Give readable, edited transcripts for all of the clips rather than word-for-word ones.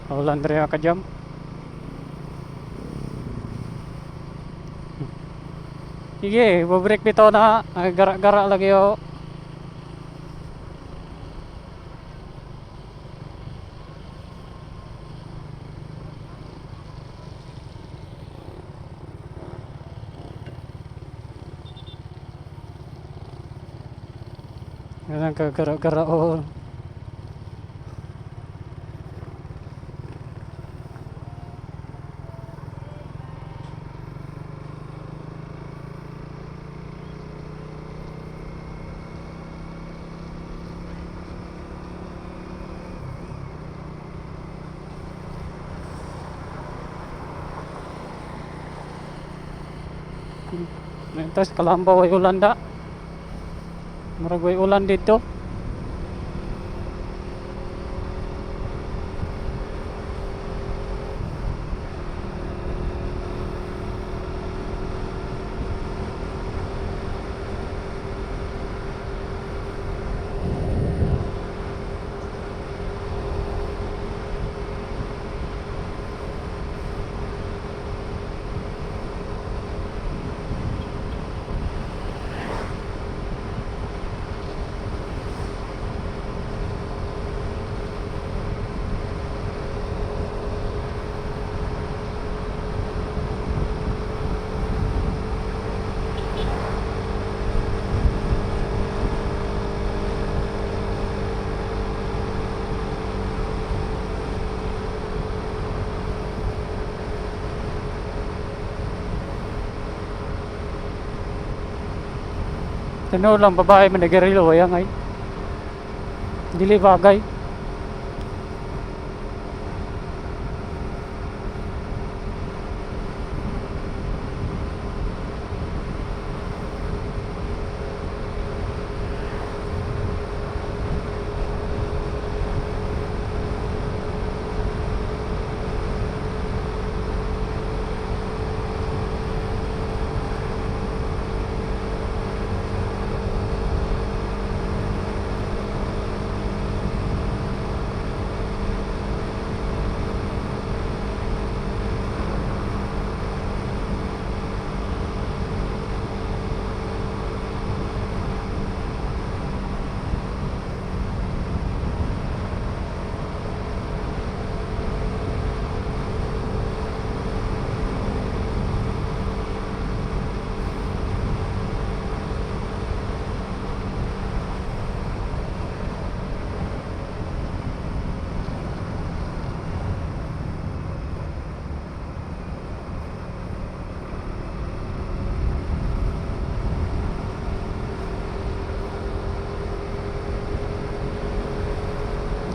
Ulan diri ka jam. Sige, bubreak bitaw na. Ay, gara-gara lagi oh. Ganang kagara-gara oh. Tapos Kalamba way ulan da. Murag way ulan dito. Tinuod lang babae man nagarilo way angay. Dili bagay.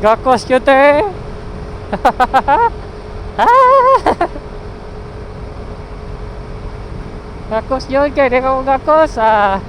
Gakos yun te. Gakos yun kay di ka mo gakos ah.